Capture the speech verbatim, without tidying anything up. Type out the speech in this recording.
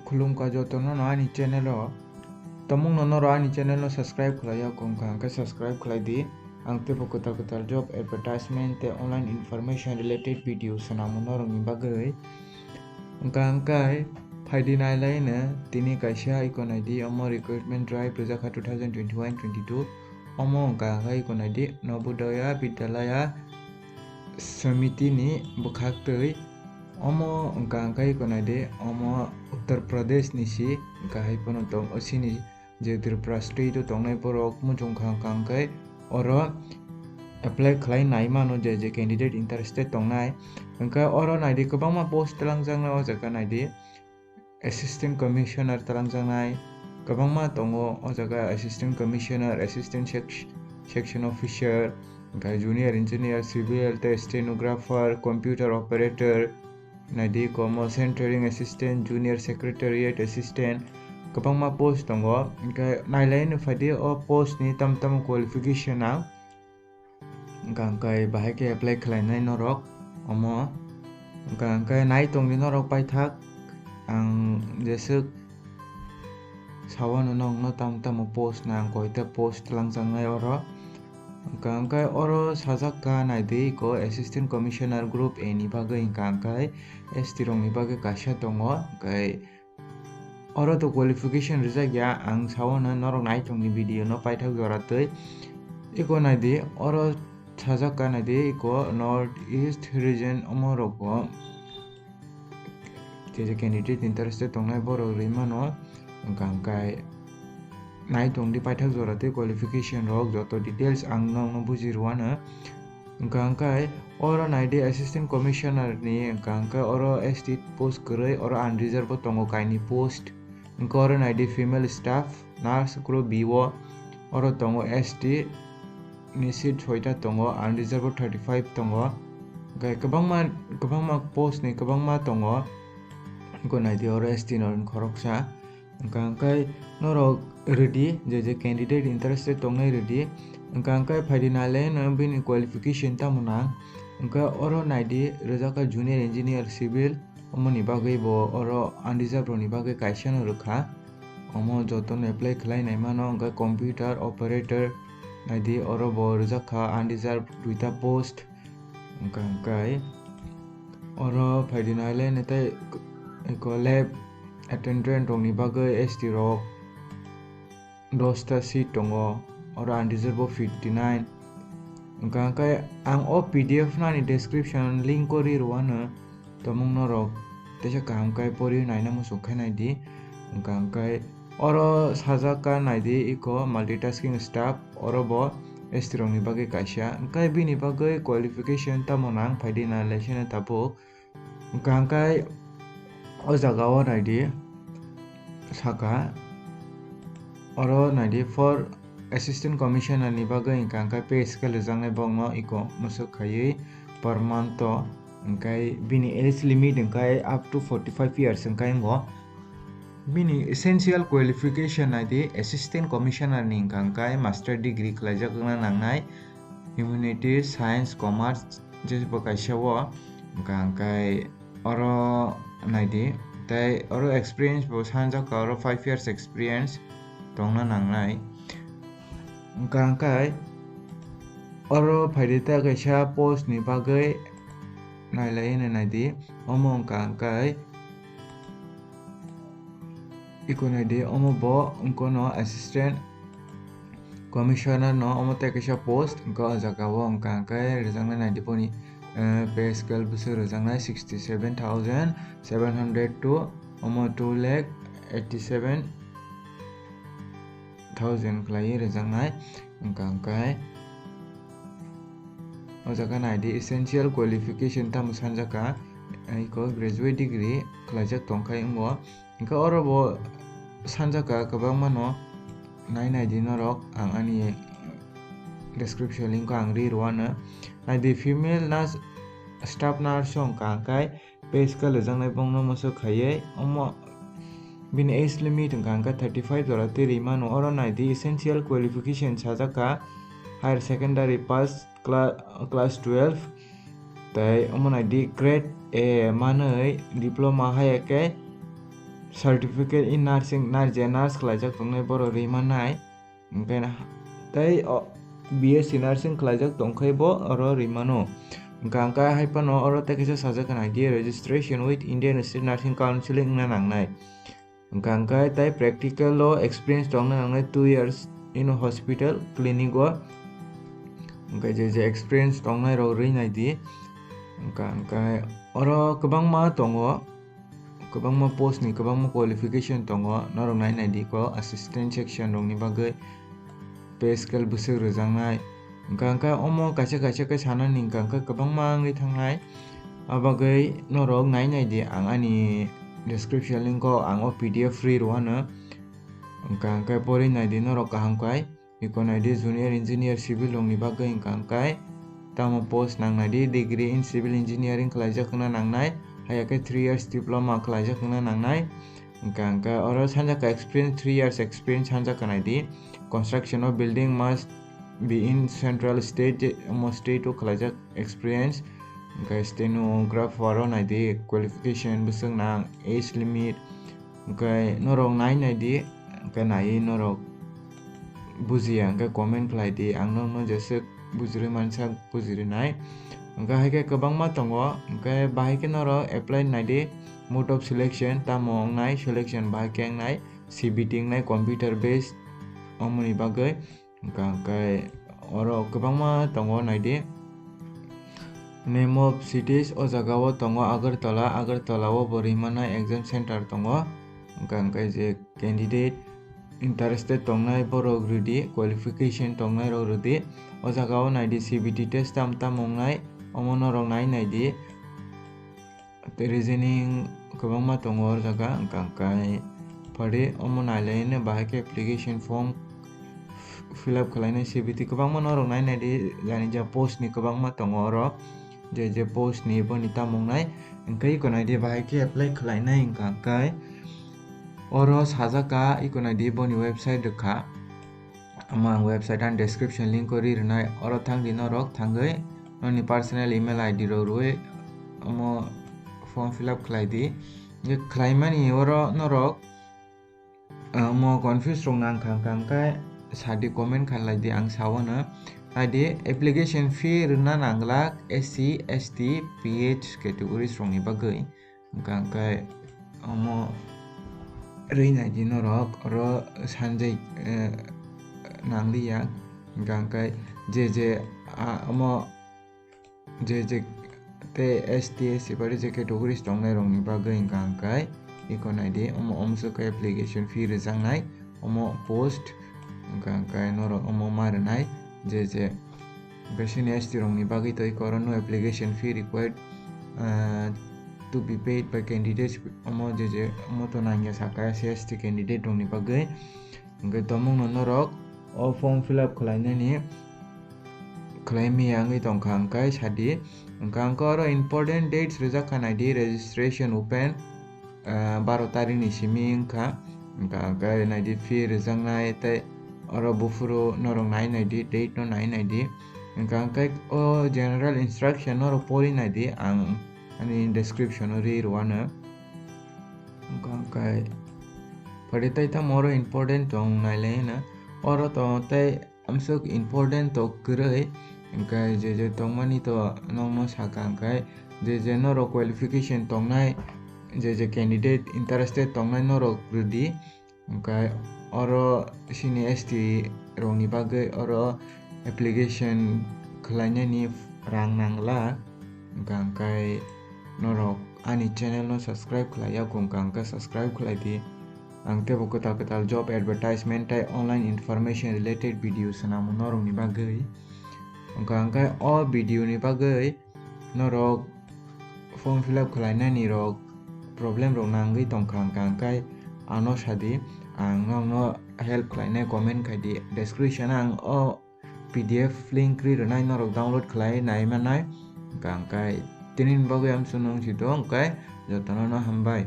Khulumkha jotono no ani channel o. Tamungno norok ani channel no subscribe khlai ya, kung kha hwnkhe subscribe khlai di. Ang teibo kwtal kwtal job advertisement tei online information related video swnamo norokni bagwi. Hwnkha hwnkhe phaidi nai lai no tini kaisa iko nai di, omo recruitment drive rwjak kha two thousand twenty-one twenty-two. Omo hwnkha hwnkhe iko nai di, Navodaya Vidyalaya Samiti ni bwkhak twi. Omo hwnkha hwnkhe iko nai di, omo Uttar Pradesh ni si, hwnkha hai phano tong o sini je Tripura state o tongnai borok muchung kha hwnkha hwnkhe oro apply khlai nai mano je je candidate interested tongnai. Hwnkhe oro nai di kwbangma post twlangjaknai o jaga nai di. Assistant Commissioner twlangjaknai kwbangma tongo o jaga, Assistant Commissioner, Assistant Sec-, Section Officer, hwnkhe Junior Engineer, Civil tei Stenographer, Computer Operator, nai di komo Centering Assistant, Junior Secretariat Assistant, kwbangma post tongo. Hwnkhe nai lai no phai di o post ni tamo tamo qualification ang. Hwnkha hwnkhe bahai khe apply khlainai norok omo. Hwnkha hwnkhe nai tongdi norok paithak, ang jeswk sawano nokno tamo tamo post nang, koita post twlangjaknai oro. Hwnkha hwnkhe oro sajak kha nai di iko Assistant Commissioner Group A ni bagwi, hwnkha hwnkhe S T rokni bagwi kaisa tongo, hwnkhe oro to qualification rijak ya, ang sawano norok nai tongni video no paithak jora twi. Iko nai di, oro sajak kha nai di, iko North East region omo rok bo je je candidate interested tongnai borok rwi mano, hwnkha hwnkhe nai tongdi paithak jora twi qualification rok joto details ang nokno buji rwano. Hwnkha hwnkhe oro nai di Assistant Commissioner ni, hwnkha hwnkhe oro S T post kwrwi, oro unreserved bo tongo kainwi post. Hwnkhe oro nai di female staff nurse group B o, oro tongo S T ni seat soita tongo, unreserved bo thirty five tongo. Hwnkhe kwbangma, kwbangma post ni kwbangma tongo. Hwnkhe nai di oro S T no khoroksa. Hwnkha hwnkhe norok rwdi, je je candidate interested tongnai rwdi. Hwnkha hwnkhe phaidi nai lai no bini qualification tamo nang. Hwnkhe oro nai di, rwjak kha Junior Engineer Civil, omoni bagwi bo oro unreserved rokni bagwi kaisa no rwkha. Omo jotono apply khlai nai mano, hwnkhe Computer Operator nai di, oro bo rwjak kha unreserved duita post. Hwnkha hwnkhe oro phaidi nai lai no tei eko lab attendant rokni bagwi S T rok dosta seat tongo, oro unreserved bo fifty nine. Hwnkha hwnkhe ang o P D F no ani description link o ri rwano, tomung norok teisa kaham khe pori naina muchung khe nai di. Hwnkha hwnkhe oro sajak kha nai di, iko multitasking staff, oro bo S T rokni bagwi kaisa. Hwnkhe bini bagwi qualification tamo nang, phaidi nai lai sene tabuk. Hwnkha hwnkhe o jaga o nai di, saka oro nai di, for Assistant Commissioner ni bagwi hwnkha hwnkhe pay scale rwjaknai bokno iko mwswk khaiwi per month o, hwnkhe bini age limit hwnkhe up to forty five years hwnkhe wngo. Bini essential qualification nai di, Assistant Commissioner ni hwnkha hwnkhe master degree khlaijak wngna nangnai, humanities, science, commerce, jebo kaisa o. Hwnkha hwnkhe oro nai di, tei oro experience bo sanjak kha, oro five years experience tongna nangnai. Hwnkha hwnkhe oro phaidi ta kaisa post ni bagwi nai lai nai di, omo hwnkha hwnkhe iko nai di, omo bo wngkha no Assistant Commissioner no, omo tei kaisa post, hwnkhe o jaga o hwnkha hwnkhe rwjaknai nai di boni, eh, pay scale bwswk rwjaknai sixty seven thousand seven hundred two, omo two lakh eighty seven thousand khlaiwi rwjaknai. Hwnkha hwnkhe o jaga nai di, essential qualification tamo sanjak kha, iko graduate degree khlaijak tongkha wngo. Hwnkhe oro bo sanjak kha kwbangma no, nai nai di norok, ang ani description link o ang ri rwano. Nai di, female nurse, staff nurse o hwnkha hwnkhe pay scale rwjaknai bokno mwswk khaiwi, omo bini age limit hwnkha hwnkhe thirty five jora twi ri mano. Oro nai di, essential qualification sajak kha higher secondary pass, cla-, class twelve, tei omo nai di, grade A manwi diploma hai khe certificate in nursing, nurse, je nurse khlaijak tongnai borok rimannai. Hwnkhe tei o B S C nursing khlaijak tongkhai bo oro rimano. Hwnkha hwnkhe hai phano oro tei kaisa sajak nai di, registration with Indian State Nursing Council wngna nangnai. Hwnkha hwnkhe tei practical o experience tongna nangnai two years in hospital, clinic o. Hwnkhe je je experience tongnai rok rwi nai di. Hwnkha hwnkhe oro kwbangma tongo. Kwbangma post ni kwbangma qualification tongo, norok nai nai di ko assistant section rok ni bagwi pay scale bwswk rwjaknai. Hwnkha hwnkhe omo kaisa kaisa khe sanani hwnkha hwnkhe kwbangma wngwi thangnai. Abagwi norok nai nai di, ang ani description link o ang o P D F free rwano. Hwnkha hwnkhe porwi nai di norok kaham khai. Iko nai di junior engineer civil rokni bagwi hwnkha hwnkhe tamo post nang nai di, degree in civil engineering khlaijak wngna nangnai, haiya khe three years diploma khlaijak wngna nangnai. Hwnkha hwnkhe oro sanjak kha experience, three years experience sanjak kha nai di. Construction of building must be in central state, je omo state o khlaijak experience. Hwnkhe stenographer o nai di, qualification bwswk nang, age limit, hwnkhe norok nai nai di, hwnkhe naiwi norok bujiya hwnkhe comment khlai di, ang nokno jeswk bujirwi mansa bujirwi nai. Hwnkhe hai khe kwbangma tongo, hwnkhe bahai khe norok apply nai di, mode of selection tamo wngnai, selection bahai khe wngnai, C B T wngnai, computer based, omoni bagwi. Hwnkha hwnkhe oro kwbangma tongo nai di. Name of cities o jaga o tongo Agartala, Agartala o bo rimana exam center tongo. Hwnkha hwnkhe je candidate interested tongnai borok rwdi, qualification tongnai rok rwdi. O jaga o nai di C B T test tam tam wngnai, omo norok nai nai di. Tei reasoning kwbangma tongo o jaga, hwnkha hwnkhe pari omo nailaino bahai khe application form f-, fill up khlainai C B T kwbangma norok nai nai di, jani ja post ni kwbangma tongo oro, je je post ni boni tamo wngnai, hwnkhe iko nai di bahai khe apply khlainai, hwnkha hwnkhe oro sajak kha, iko nai di boni website rwkha. Omo ang website ani description link o ri rwnai, oro thang di norok thangwi noni personal email I D rok rwwi omo form fill up khlai di. Hwnkhe khlaimani oro norok, ah, omo confuse rok nang kha hwnkha hwnkhe sa di, comment khlai di, ang sa wano. Nai di, application fee rwna nang glak S C, S T, P H categories rokni bagwi. Hwnkha hwnkhe omo rwi nai di norok, oro sanjai, eh, nangliya. Hwnkha hwnkhe je je, ah, omo je je tei S T, S C pari je categories tongnai rokni bagwi hwnkha hwnkhe iko nai di, omo omswk khe application fee rwjaknai, omo post, hwnkha hwnkhe norok omo ma rwnai je je Hwnkhe sini S T rokni bagwi tei oro no application fee required, ah, to be paid by candidates, omo je je omo to nangya saka S C S T candidate rokni bagwi. Hwnkhe tomungno norok o form fill up khlainani khlai miya wngwi tongkha hwnkhe sadi. Hwnkhe ang khe oro important dates rwjak kha nai di, registration open, ah, baro tarikni simi wngkha. Hwnkha hwnkhe nai di fee rwjaknai tei oro buphuru norok nai nai di, date no nai nai di. Hwnkha hwnkhe o general instruction norok pori nai di, ang ani description o ri rwano. Hwnkha hwnkhe pari tei tamo oro important tong nai lai hwno. Oro to tei amswk important to kwrwi, hwnkhe je je tongmani to nokno sakha, hwnkhe je je norok qualification tongnai, je je candidate interested tongnai norok rwdi, hwnkhe oro sini S T rokni bagwi oro application khlainani rang nangla, hwnkhe hwnkhe norok ani channel no subscribe khlai ya, hwnkhe hwnkhe subscribe khlai di. Ang teibo kwtal kwtal job advertisement tei online information related video swnamo norokni bagwi. Hwnkha hwnkhe o video ni bagwi norok form fill up khlainani rok problem rok nangwi tongkha hwnkha hwnkhe ano sadi, ang nokno help khlainai, comment khai di, description o ang o P D F link ri rwnai, norok download khlai nai manai. Hwnkha hwnkhe tini ni bagwi amsuk nung si do, hwnkhe jotono no hambai.